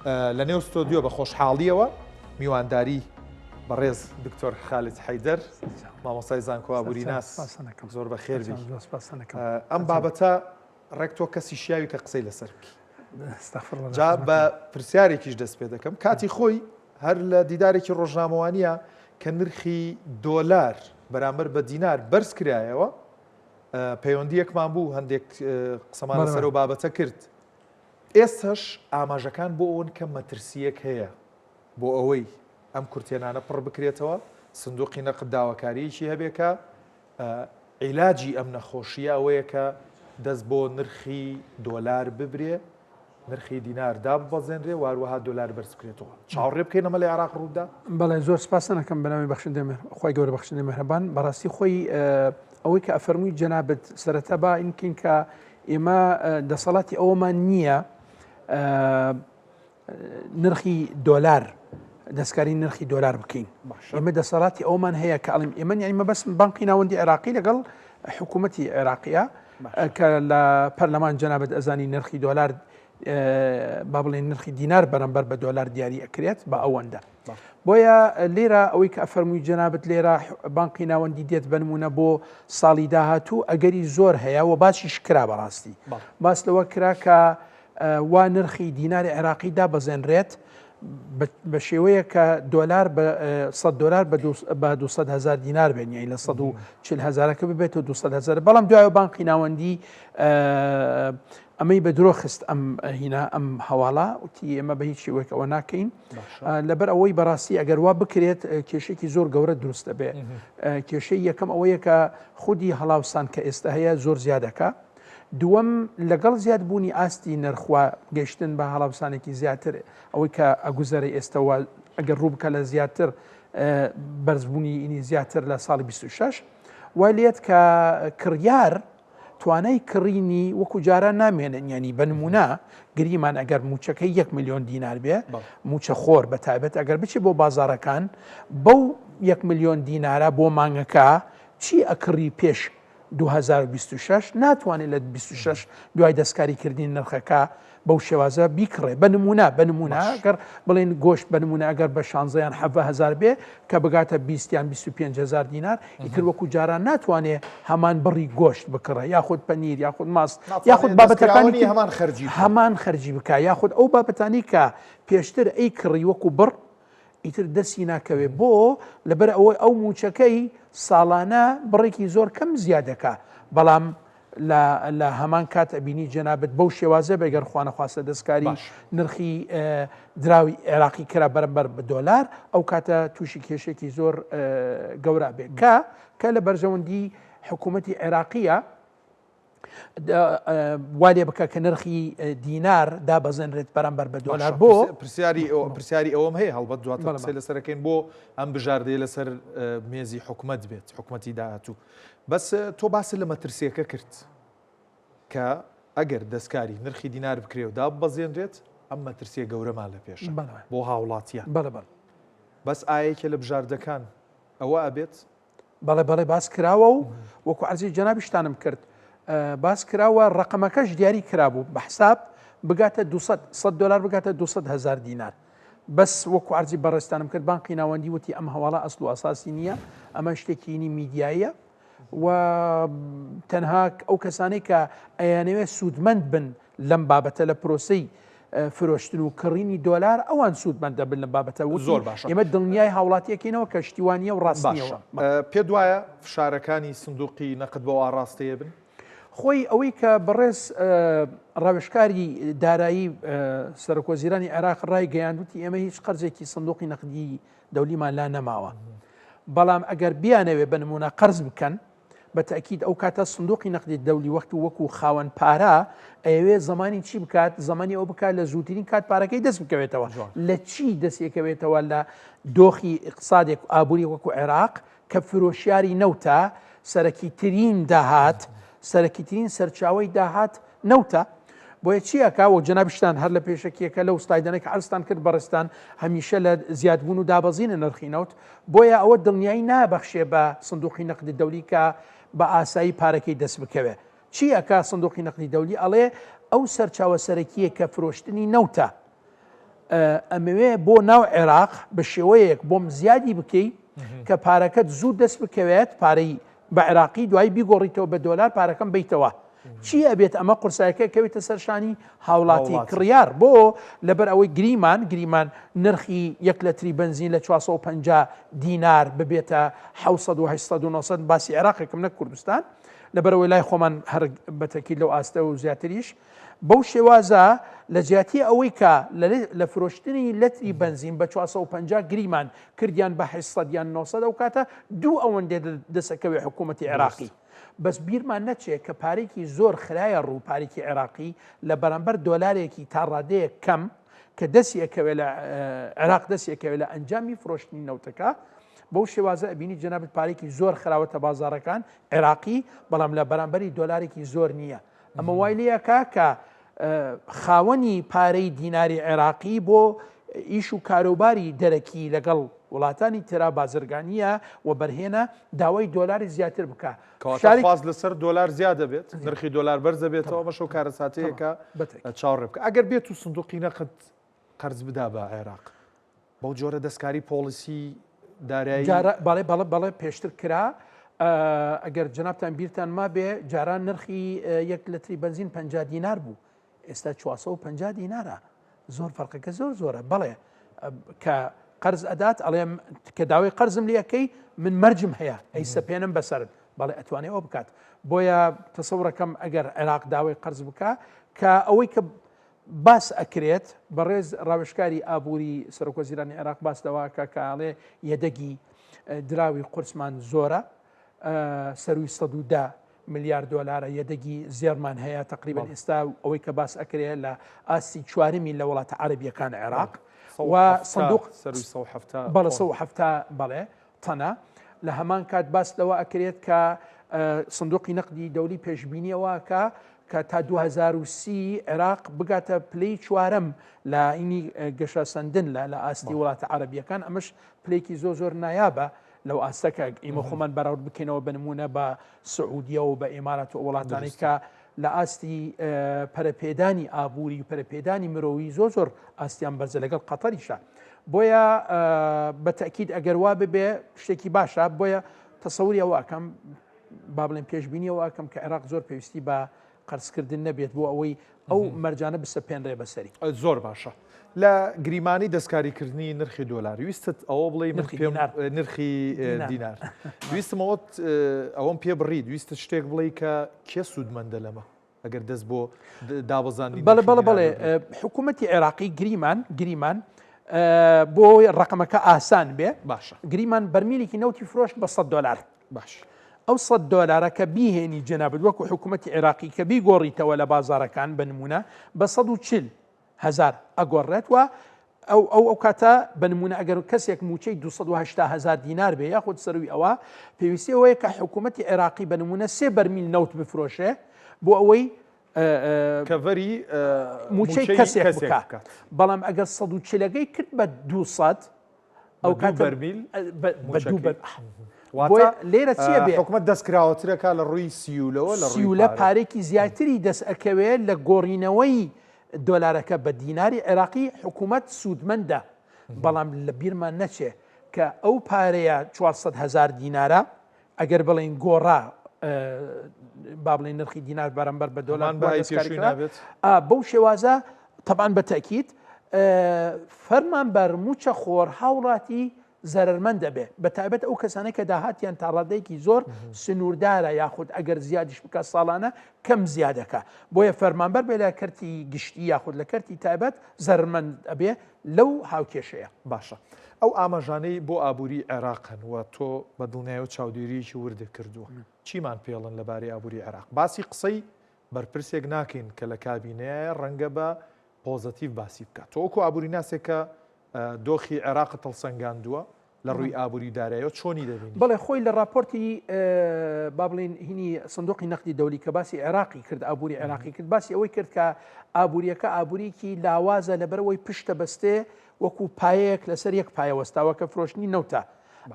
لە نێو ستۆدیۆ بە خۆشحاڵیەوە میوانداری بەڕێز دکتۆر خالد حەیدەر مامۆستای زانکۆ ئابووریناس زۆر بەخێربی ئەم بابەتە ڕێک تۆ کەسی شیاوی کە قسەی لەسەر بکی جا بە پرسیارێکیش دەست پێ دەکەم کاتی خۆی هەر لە دیدارێکی ڕۆژنامەوانیە کە نرخی دۆلار بەرامبەر بە دینار بەرز کرایەوە پەیوەندیەکمان بوو هەندێک قسەمان لەسەر و بابەتە کرد ئێستش ئاماژەکان بۆ ئەوەن کە مەترسیەک هەیە بۆ ئەوەی ئەم کورتێنانە پڕ بکرێتەوە سندوقی نەقد داواکاریەکی هەبێ کە عیلاجی ئەم نەخۆشییە ئەوەیە کە دەست بۆ نرخی دۆلار ببرێ، نرخی دینار داببەزێنرێ و هەروەها دۆلار بەرز بکرێتەوە. چاوەڕێ بکەین ئەمە لە عێراق ڕووبدا؟ بەڵێ زۆر سپاستان ئەکەم بەناوی بەخشندەی مێهر خوای گەورە بەخشندەی مێهرەبان بەڕاستی خۆی ئەوەی کە ئەفەرمووی جەنابت سەرەتا با ئینکەین کە ئێمە دەسەڵاتی ئەوەمان نییە نرخی دۆلار دەستکاری نرخی دۆلار بکەین ئێمە دەسەڵاتی ئەومان هەیە کە ئەڵیم ئێمە یانی مەبەستم بانقی ناوەندی عێراقی لەگەڵ حکوومەتی عێراقیە کە لە پەرلەمان جەنابەت ئەزانی نرخی دۆلار با بڵێن نرخی دینار بەرەمبەر بە دۆلار دیاری ئەکرێت بە ئەوەندە بۆیە لێرە ئەوەی کە فەرمووی جەنابەت لێرە بانقی ناوەندی دێت بنمونە بۆ ساڵی داهاتوو ئەگەری زۆر هەیە و باسیش کرا بەڕاستی باس لەوە کرا کە وا نرخی دیناری عێراقی دابەزێنرێت بە شێوەیە کە دۆلار بە 100 دۆلار بە 200 هزار دینار بێن یانی لە 140 هزارەکە ببێت و 200 هزار بەڵام دوای بانقی ناوەندی ئەمەی بە درۆ خست ئەم هینا ئەم هەواڵە وتی ئێمە بە هیچ شێوەیەک ئەوە ناکەین لەبەر ئەوەی بەڕاستی ئەگەر وا بکرێت کێشێکی زۆر گەورە دروست دەبێت کێشەی یەکەم ئەوەیە کە خودی هەڵاوسان کە ئێستا هەیە زۆر زیادەکە دووەم، لەگەڵ زیادبوونی ئاستی نرخ و گەیشتن بە هەڵاوسانێکی زیاتر، ئەوەی کە ئەگوزەرێ ئێستە و ئەگەر ڕوو بکە لە زیاتر بەرزبوونی زیاتر لە ساڵی 26 وای لێت کە کڕیار توانای کڕینی وەکو جاران نامێنن ینی بە نمونە گریمان ئەگەر موچەکەی یەک میلیۆن دینار بێ موچە خۆر بە تایبەت ئەگەر بچێ بۆ بازارەکان بەو یەک میلیۆن دینارە بۆ مانگەکە چی ئەکڕی پێش 2026 ناتوانێت لە 26 دوای دەستکاری کردنی نرخەکە بەو شێوازە بیکڕێ بە نمونە بە نمونە گەر بڵێن گۆشت بە نمونە ئەگەر بە 16 یان 17 هزار بێ کە بگاتە 20 یان 25 هزار دینار ئیتر وەکو جاران ناتوانێ هەمان بڕی گۆشت بکڕێ یاخود پەنیر یاخود ماست یاخود بابەتەکانی هەمان خەرجی هەمان خەرجی بکە یاخود ئەو بابەتانی کە پێشتر ئەی کڕی وەکو بڕ ئیتر دەستی ناکەوێ بۆ؟ لەبەر ئەوەی ئەو مووچەکەی ساڵانە بڕێکی زۆر کەم زیاد دەکا بەڵام لە لە هەمان کات ئەبینی جەنابت بەو شێوازە بێ گەر خوانەخواستە دەستکاری باش. نرخی دراوی عێراقی کرا بەرەمبەر بە دۆلار ئەو کاتە تووشی کێشێکی زۆر گەورە بێ کە کە لە بەرژەوەندی حکوومەتی عێراقیە وا لێ بکە کە نرخی دینار دابەزێنرێت بەرامبەر بە دۆلار بۆ پرسیاری پرسیاری ئەوەم هەیە هەڵبەت دواتر قسەی لەسەرەکەین بۆ ئەم بژاردەیە لەسەر مێزی حکومەت بێت حکومەتی داهاتوو بەس تۆ باست لە مەترسیەکە کرد کە ئەگەر دەستکاری نرخی دینار بکرێ و داببەزێنرێت ئەم مەترسیە گەورەمان لە پێشە بۆ هاوڵاتیان بەس ئایەکە لە بژاردەکان ئەوە ئەبێت بەڵێ بەڵێ باس کراوە و وەکو عەرزی جەنابیشتانم کرد باس کراوە ڕقەمەکەش دیاری کرابوو بە حساب بگاتە 200 دلار بگاتە 200 هزار دینار بەس وەکو عەرزی بەڕێزتانم کرد بانقی ناوەندی وتی ئەم هەواڵە ئەسل و ئەساسی نییە ئەمە شتێکی میدیاییە و تەنها ئەو کەسانەی کە ئەیانەوێت سوودمەند بن لەم بابەتە لە پرۆسەی فرۆشتن و کڕینی دۆلار ئەوان سوودمەند دەبن لەم بابەتە وتی زۆر باشە. ئێمە دڵنیای هاوڵاتیەکەینەوە کە شتی وا نییە و ڕاست باشە نییەوە. پێت وایە فشارەکانی سندوقی نەقد بەو ئاڕاستەیە بن؟ خۆی ئەوەی کە بەڕێز ڕاوێژکاری دارایی سەرۆکوەزیرانی عێراق ڕایگەیاند وتی ئێمە هیچ قەرزێکی سندوقی نەقدی دەولیمان لا نەماوە بەڵام ئەگەر بیانەوێ بە نمونە قەرز بکەن بە تەئکید ئەو کاتە سندوقی نەقدی دەولی وەخت و وەکو خاوەن پارە ئەیەوێ زەمانی چی بکات زەمانی ئەو بکات لە زووترین کات پارەکەی دەست بکەوێتەوە لە چی دەستێکەوێتەوە لە دۆخی اقتصادێک ئابووری وەکو عێراق کە فرۆشیاری نەوتە سەرەکی ترین داهات سەرەکی ترین سەرچاوەی داهات نەوتە بۆیە چی ئەکا وەک جەنابیشتان هەر لە پێشەکیەکە لەو سلایدانە کە عەرزتان کرد بەڕێزتان هەمیشە لە زیادبوون و دابەزینە نرخی نەوت بۆیە ئەوە دڵنیایی نابەخشێ بە سندوقی نەقدی دەولی کە بە ئاسایی پارەکەی دەست بکەوێ چی ئەکا سندوقی نەقدی دەولی ئەڵێ ئەو سەرچاوە سەرەکیە کە فرۆشتنی نەوتە. ئەمەوێ بۆ ناو عێراق بە شێوەیەک بۆم زیادی بکەی کە پارەکەت زوو دەست بکەوێت پارەی بە عێراقی دوایی بیگۆڕیتەوە بە دۆلار پارەکەم بیتەوە چی ئەبێت ئەمە قورسایەکە کەوێتە سەرشانی هاوڵاتی کڕیار بۆ لەبەر ئەوەی گریمان گریمان نرخی یەک لەتری بنزین لە 450 دینار ببێتە 600 و 800 و 900 باسی عێراقێکم نەک کوردستان لەبەرئەوەی لای خۆمان هەر بەتەکید لەو ئاستە و زیاتریش بەو شێوازە لە جیاتی ئەوەی کە لە فرۆشتنی لەتری بەنزین بە 450 گریمان کردیان بە 800 یان 900 ئەو کاتە دوو ئەوەندێ دەسەکەوێ حکوومەتی عێراقی بەس بیرمان نەچێ کە پارێکی زۆر خرایە ڕوو پارێکی عێراقی لە بەرامبەر دۆلارێکی تا ڕادەیەک کەم کە دەستی ئەکەوێ لە عێراق دەستی ئەکەوێ لە ئەنجامی فرۆشتنی نەوتەکە بەو شێوازە ئەبینی جەنابت پارێکی زۆر خراوەتە بازارەکان عێراقی بەڵام لە بەرامبەری دۆلارێکی زۆر نییە ئەمە وای لەکە کە خاوەنی پارەی دیناری عێراقی بۆ ئیش و کاروباری دەرەکی لەگەڵ وڵاتانی ترا بازرگانیە و بەرهێنە داوای دۆلاری زیاتر بکە خواست لەسەر دۆلار زیاد دەبێت نرخی دۆلار بەرز دەبێتەوە ئەمەش ئەو کارەساتەیەکە چاوەڕێ بکە ئەگەر بێت و سندوقی نەقد قەرز بدا بە عێراق بەو جۆرە دەستکاری پۆڵیسی دارایی بەڵێ بەڵێ بەڵێ پێشتر کرا ئەگەر جەنابتان بیرتان مابێ جاران نرخی یەک لەتری بەنزین 50 دینار بوو ئێستا 450 دینارە زۆر فەرقەکە زۆر زۆرە بەڵێ کە قەرز ئەدات ئەڵێم کە داوای قەرزم لەکەی من مەرجم هەیە ئەی سەپێنم بەسرت بەڵێ ئەتوانێ ئەو بکات بۆیە تەسەورەکەم ئەگەر عێراق داوای قەرز بکە کە ئەوەی کە باس ئەکرێت بەڕێز ڕاوێژکاری ئابووری سەرۆکوەزیرانی عێراق باس لەوە کە کاڵێ یەدەگی دراوی قورسمان زۆرە سەروی 110 ملیار دۆلارە یەدەگی زێڕمان هەیە تقریبا ئێستا ئەوەی کە باس ئەکرێ لە ئاستی چوارمی لە وڵاتە عەربیەکان عێراق و سندوق بەڵێ 170 بەڵێ تەنە لە هەمان کات باس لەوە ئەکرێت کە سندوقی نەقدی دەولی پێشبینیەوە کە کە تا 2030 عێراق بگاتە پلەی چوارەم لە ئینی گەشەسەندن لە لە ئاستی وڵاتە عەربیەکان ئەمەش پلێکی زۆر زۆر نایابە لەو ئاستە کە ئیمە خۆمان بەراورد بکەینەوە بە نمونە بە سعودیە و بە ئیمارات و وڵاتانی کە لە ئاستی پەرەپێدانی ئابووری و پەرەپێدانی مرۆیی زۆر زۆر ئاستیان بەرزە لەگەڵ قەتەریشە بۆیە بە تەکیید ئەگەر وا ببێ شتێکی باشە بۆیە تەسەوری ئەوە ئەکەم با بڵێن پێشبینی ئەوە ئەکەم کە عێراق زۆر پێویستی بە قەرزکردن نەبێت بۆ ئەوەی ئەو مەرجانە بسەپێنرێ بەسەری. زۆر باشە لە گریمانەی دەستکاریکردنی نرخی دۆلار ویستت ئەوە بڵێی من پێم نرخی دینار ویستم ئەوەت ئەوەم پێ بڕیت ویستت شتێک بڵێی کە کێ سوودمەندە لەمە ئەگەر دەست بۆ دابەزاندنی بەڵێ بەڵێ بەڵێ حکوومەتی عێراقی گریمان گریمان بۆ ڕقمەکە ئاسان بێ باشە گریمان بەرمیلێکی نەوتی فرۆشت بە 100 دلار باش. ئەو سەد دۆلارە کە بیهێنی جەنابت وەکو حکومەتی عێراقی کە بیگۆڕیتەوە لە بازاڕەکان بە نمونە بە 140 هەزار ئەگۆڕێت و ئەو ئەو ئەو کاتە بە نمونە ئەگەر کەسێک موچەی 280 هەزار دینار بێ یاخود سەروی ئەوە پێویستی ئەوەیە کە حکوومەتی عێراقی بە نمونە سێ بەرمیل نەوت بفرۆشێ بۆ ئەوەی کەڤەری موچەی کەسێک بکات بەڵام ئەگەر 140ەکەی کرد بە 200 ئەو کاتە بەرمیل لێرە چیە بێ حکومەت دەستکراوەترەکە لە ڕووی سیولەوە لە سیولە پارێکی زیاتری دەست ئەکەوێت لە گۆڕینەوەی دۆلارەکە بە دیناری عێراقی حکوومەت سوودمەندە بەڵام لە بیرمان نەچێ کە ئەو پارەیە 400 هزار دینارە ئەگەر بڵین گۆڕا با بڵێن نرخی دینار بەرامبەر بە دۆلار بەو شێوازە تەبان بە تەکیید فەرمانبەر موچە خۆر هاوڵاتی زەرەرمەند دەبێ بە تایبەت ئەو کەسانەی کە داهاتیان تا ڕادەیەکی زۆر سنووردارە یاخود ئەگەر زیادیش بکات ساڵانە کەم زیادەکە بۆیە فەرمانبەر بێ لە کەرتی گشتی یاخود لە کەرتی تایبەت زەرمەند ئەبێ لەو هاوکێشەیە. باشە ئەو ئاماژانەی بۆ ئابووری عێراق هەن و تۆ بە دڵنیایەوە چاودێرییەکی وردت کردووە چیمان پێڵن لەبارەی ئابووری عێراق؟ باسی قسەی بەرپرسێک ناکەین کە لە کابینەیە ڕەنگە بە پۆزەتیڤ باسی بکات. تۆ وەکو ئابووریناسێک کە دۆخی عێراقت هەڵسەنگاندووە لە ڕووی ئابووری و دارایەوە چۆنی دەبینی؟ بەڵێ خۆی لە ڕاپۆرتی با بڵێین هینی سندوقی نەقدی دەولی کە باسی عێراقی کرد ئابووری عێراقی کرد باسی ئەوەی کرد کە ئابووریەکە ئابووریکی لاوازە لەبەرئەوەی پشتە بەستێ وەکو پایەیەک لەسەر یەک پایە وەستاوە کە فرۆشتنی نەوتە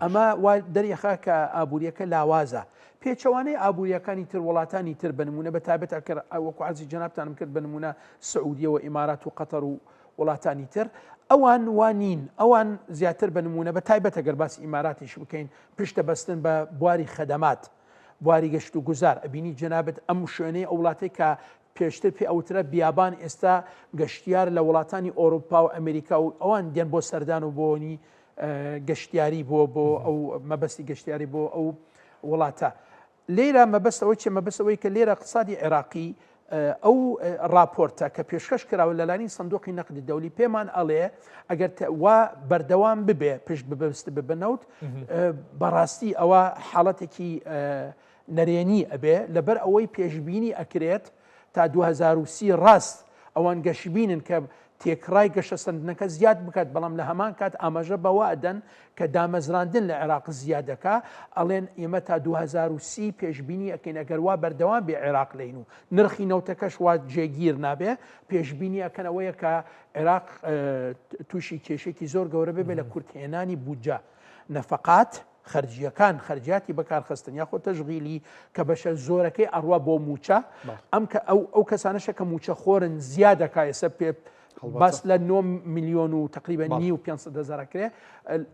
ئەمە وا دەریخا کە ئابووریەکە لاوازە پێچەوانەی ئابووریەکانی تر وڵاتانی تر بە نمونە بە تایبەت ئەکەر وەکو عەرزی جەنابتانم کرد بە نمونە سعودیە و ئیمارات و قەتەر و وڵاتانی تر ئەوان وا نین، ئەوان زیاتر بە نموونە بە تایبەت ئەگەر باسی ئیماراتیش بکەین پشت دەبەستن بە بواری خەدەمات، بواری گەشت و گوزار، ئەبینی جەنابت ئەم شوێنەی ئەو وڵاتەی کە پێشتر پێ ئەوترا بیابان ئێستا گەشتیار لە وڵاتانی ئۆروپا و ئەمریکا و ئەوان دێن بۆ سەردان و بۆنی گەشتیاری بۆ بۆ ئەو مەبەستی گەشتیاری بۆ ئەو وڵاتە. لێرە مەبەست ئەوەی چیە؟ مەبەست ئەوەی کە لێرە اقتصادی عێراقی ئەو ڕاپۆرتە کە پێشکەش کراوە لەلانی سندوقی نەقدی دەولی پێمان ئەڵێ ئەگەر وا بەردەوام ببێ پشت ببەست ببنەوت بەڕاستی ئەوە حاڵەتێکی نەرێنی ئەبێ لەبەر ئەوەی پێشبینی ئەکرێت تا 2030 ڕاست ئەوان گەشبینن کە تێکڕای گەشەسەندنەکە زیاد بکات، بەڵام لە هەمان کات ئاماژە بەوە ئەدەن کە دامەزراندن لە عێراق زیاد دەکا، ئەڵێن ئێمە تا 2030 پێشبینی ئەکەین ئەگەر وا بەردەوام بێ عێراق لین و نرخی نەوتەکەش وا جێگیر نابێ، پێشبینی ئەکەن ئەوەیە کە عێراق تووشی کێشێکی زۆر گەورە ببێ لە کورتهێنانی بودجە، نەفەقات. خەرجییەکان، خەرجیاتی بەکارخستن یاخۆ تەشغیلی کە بەشە زۆرەکەی ئەڕوا بۆ مووچە، ئەم کە ئەو ئەو کەسانەشە کە مووچە خۆرن زیاد دەکا ئێستا پێ باس لە 9 میلیۆن و تقریبا نیو 500 هزار کرێ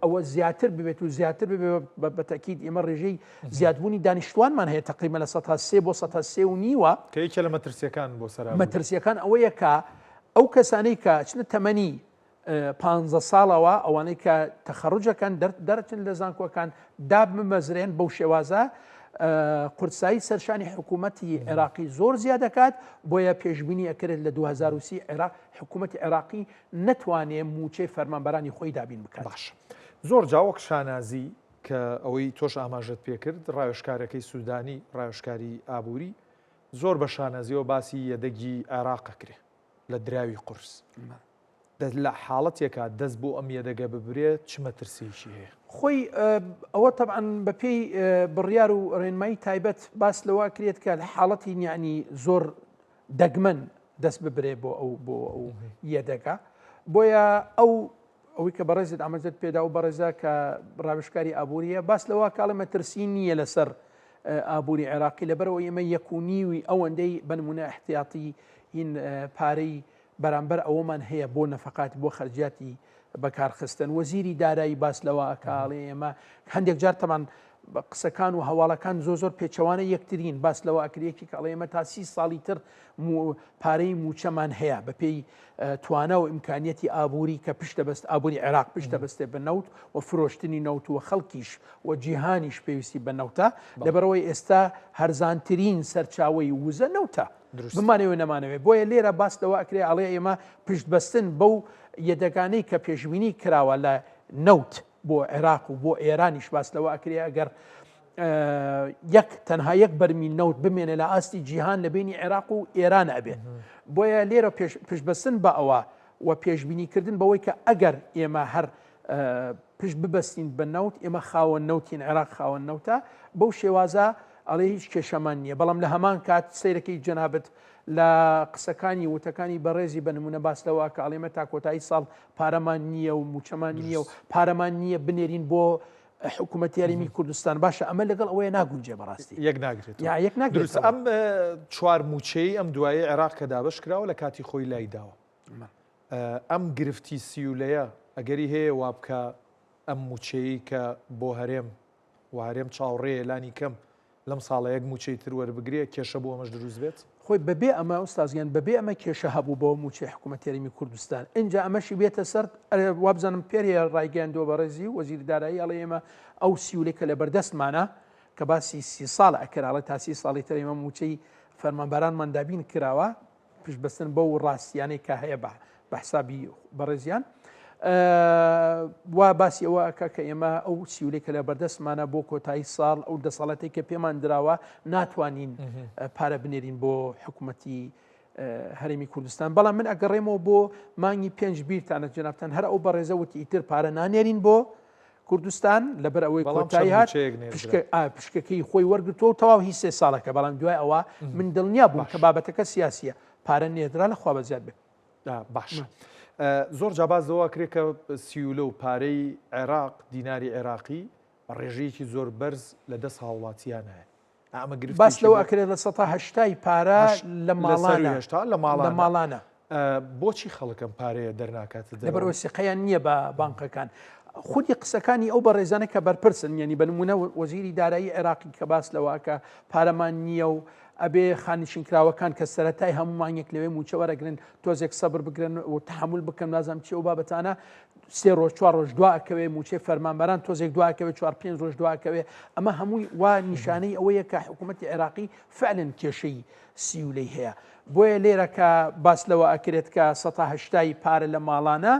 ئەوە زیاتر ببێت و زیاتر ببێت بە تەکید ئێمە ڕێژەی زیادبوونی دانیشتوانمان هەیە تقریبا لە سەتا سێ بۆ سەتا سێ و نیوە کە یەکێ لە مەترسیەکان بۆ سەر مەترسیەکان ئەوەیە کە ئەو کەسانەی کە چنە تەمەنی پانزە ساڵەوە ئەوانەی کە تەخەڕوجەکەن دەرچن لە زانکۆکان دابمەزرێن بەو شێوازە قورسایی سەرشانی حکوومەتی عێراقی زۆر زیاد دەکات بۆیە پێشبینی ئەکرێت لە 2030 عێراق حکوومەتی عێراقی نەتوانێ مووچەی فەرمانبەرانی خۆی دابین بکات. باش زۆر جا وەک شانازی کە ئەوەی تۆش ئاماژەت پێکرد ڕاوێژکارەکەی سودانی ڕاوێژکاری ئابووری زۆر بە شانازیەوە باسی یەدەگی عێراق ئەکرێ لە دراوی قورس. لە حاڵەتێکا دەست بۆ ئەم یەدەگە ببرێ چ مەترسییەکی هەیە؟ خۆی ئەوە تەبعەن بەپێی بڕیار و ڕێنمایی تایبەت باس لەوە کرێت کە لە حاڵەتی یعنی زۆر دەگمەن دەست ببرێ بۆ ئەو بۆ ئەو یەدەگە بۆیە ئەو ئەوەی کە بەڕێزت ئاماژەت پێدا و بەڕێزە کە ڕاوێژکاری ئابووریە باس لەوە کاڵێ مەترسی نییە لەسەر ئابووری عێراقی لەبەرەوە ئێمە یەک و نیوی ئەوەندەی بنمونە احتیاطی هین پارەی بەرامبەر ئەوەمان هەیە بۆ نەفەقات بۆ خەرجیاتی بەکارخستن وەزیری دارایی باس لەوە ئەکا ئەڵێ ئێمە هەندێک جار تەمان قسەکان و هەواڵەکان زۆر زۆر پێچەوانە یەکترین باس لەوە ئەکرێ یەکێک ئەڵێ ئێمە تا سی ساڵی تر پارەی مووچەمان هەیە بەپێی توانا و ئیمکانیەتی ئابووری کە پشت دەبەست ئابووری عێراق پشت دەبەستێ بە نەوت و فرۆشتنی نەوت و خەڵکیش و جیهانیش پێویستی بە نەوتە لەبەرئەوەی ئێستا هەرزانترین سەرچاوەی وزە نەوتە بمانەوێ نەمانەوێ بۆیە لێرە باس لەوە ئەکرێ ئەڵێ ئێمە پشت بەستن بەو یەدەگانەی کە پێشبینی کراوە لە نەوت بۆ عێراق و بۆ ئێرانیش باس لەوە ئەکرێ ئەگەر یەک تەنها یەک بەرمیل نەوت بمێنێ لە ئاستی جیهان لە بینی عێراق و ئێران ئەبێ بۆیە لێرە پشت بەستن بە ئەوە و پێشبینیکردن بەوەی کە ئەگەر ئێمە هەر پشت ببەستین بە نەوت، ئێمە خاوەن نەوتین، عێراق خاوەن نەوتە، بەو شێوازە ئەڵێ هیچ کێشەمان نییە، بەڵام لە هەمان کات سەیرەکەی جەنابت لە قسەکانی وتەکانی بەڕێزی بە نمونە باس لەوە کە ئەڵێ ئێمە تا کۆتایی ساڵ پارەمان نییە و موچەمان نییە و پارەمان نییە بنێرین بۆ حکوومەتی هەرێمی کوردستان باشە ئەمە لەگەڵ ئەوەیە ناگونجێ بەڕاستی یەک ناگرێت یا یەک ناگرێت ئەم چوار موچەی ئەم دوایی عێراق کە دابەش کراوە لە کاتی خۆی لای داوە ئەم گرفتی سیولەیە ئەگەری هەیە وابکا ئەم موچەیەی کە بۆ هەرێم و هەرێم چاوڕێیە لانی کەم لەم ساڵە یەک موچەی تر وەربگرێ کێشە بۆ ئەمەش دروست بێت؟ خۆی بەبێ ئەمە ئوستاز گیان بەبێ ئەمە کێشە هەبوو بۆ موچەی حکوومەتی هەرێمی کوردستان ئینجا ئەمەشی بێتە سەر وابزانم پێرێ ڕایگەیاندووە بەڕێزی وەزیری دارایی ئەڵێ ئێمە ئەو سیولەی کە لەبەردەستمانە کە باسی سی ساڵ ئەکرا ئەڵێ تا سی ساڵی تر ئێمە موچەی فەرمانبەرانمان دابین کراوە پشت بەستن بەو ڕاستیانەی کە هەیە بە بە حسابی بەڕێزیان وا باسی ئەوە ئەکا کە ئێمە ئەو سیولەی کە لە بەردەستمانە بۆ کۆتایی ساڵ ئەو دەسەڵاتێک کە پێمان دراوە ناتوانین پارە بنێرین بۆ حکوومەتی هەرێمی کوردستان بەڵام من ئەگەڕێمەوە بۆ مانگی پێنج بیرتانە جنابتان هەر ئەو بەڕێزە وتی ئیتر پارە نانێرین بۆ کوردستان لەبەر ئەوەی کۆتایی هات پشکەکەی خۆی وەرگتووە و تەواو هی سێ ساڵەکە بەڵام دوای ئەوە من دڵنیا بووم کە بابەتەکە سیاسیە پارە نێردرا لە خوا بەزیاد بێ باش زۆر جاباز لەوە کرێ کە سیولە و پارەی عێراق دیناری عێراقی بە ڕێژەیەکی زۆر بەرز لە دەست هاوڵاتیانە ئەمە گرفت باس لەوە ئەکرێت لە سەتا هەشتای پارە لە ماڵانە لە ماڵانە. بۆچی خەڵک ئەم پارەیە دەرناکاتە دەرەوە؟ لەبەرئەوەی سیقەیان نییە بە بانقەکان. خودی قسەکانی ئەو بەڕێزانە کە بەرپرسن، یەنی بە نموونە وەزیری دارایی عێراقی کە باس لەوە ئەکا پارەمان نییە و ئەبێ خانشینکراوەکان کە سەرەتای هەموو مانگێک لەوێ مووچە وەرەگرن تۆزێک سەبر بگرن و تەحەمول بکەن نازانم چی ئەو بابەتانە سێ ڕۆژ چوار ڕۆژ دوا ئەکەوێ مووچەی فەرمانبەران تۆزێک دوا ئەکەوێ چوار پێنج ڕۆژ دوا ئەکەوێ ئەمە هەمووی وا نیشانەی ئەوەیە کە حکوومەتی عێراقی فعلەن کێشەی سیولەی هەیە بۆیە لێرە کە باس لەوە ئەکرێت کە سەتا هەشتای پارە لە ماڵانە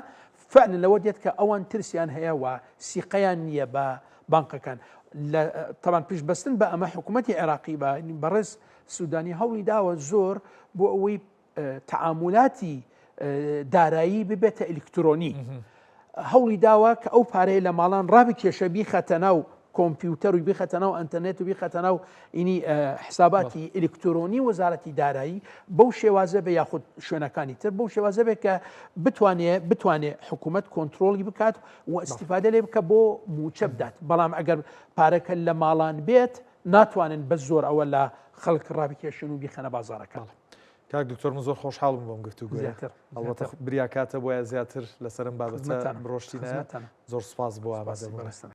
فعلەن لەوە دێت کە ئەوان ترسیان هەیە و سیقەیان نییە بە بانقەکان لە تەبان پشت بەستن بە ئەمە حکوومەتی عێراقی بە بەڕێز سوودانی هەوڵی داوە زۆر بۆ ئەوەی تەعامولاتی دارایی ببێتە ئەلیکترۆنی هەوڵی داوە کە ئەو پارەیە لە ماڵان ڕابکێشە بیخەتە ناو کۆمپیوتەر و بیخەتە ناو ئەتەرنێت و بیخەتە ناو ئینی حساباتی ئەلیکترۆنی وەزارەتی دارایی بەو شێوازە بە یاخود شوێنەکانی تر بەو شێوازە بێت کە بتوانێ بتوانێ حکوومەت کۆنتترۆلی بکات و ئیسیفادە لێ بکە بۆ موچە بدات بەڵام ئەگەر پارەکە لە ماڵان بێت ناتوانن بە زۆر ئەوە لە خەڵک ڕابکێشن و بیخەنە بازارەکان. کاک دکتۆر من زۆر خۆشحاڵم بۆم گفتوگۆیە زیاتر ئەڵبەتە زیاتر بریا کاتە بۆیە زیاتر لەسەرم بابەتە خزمەتتانم بڕۆشتینە خزمەتتانم زۆر سوپاس بۆ سپاسی ئامادەبوونت. بەڕێزتانم.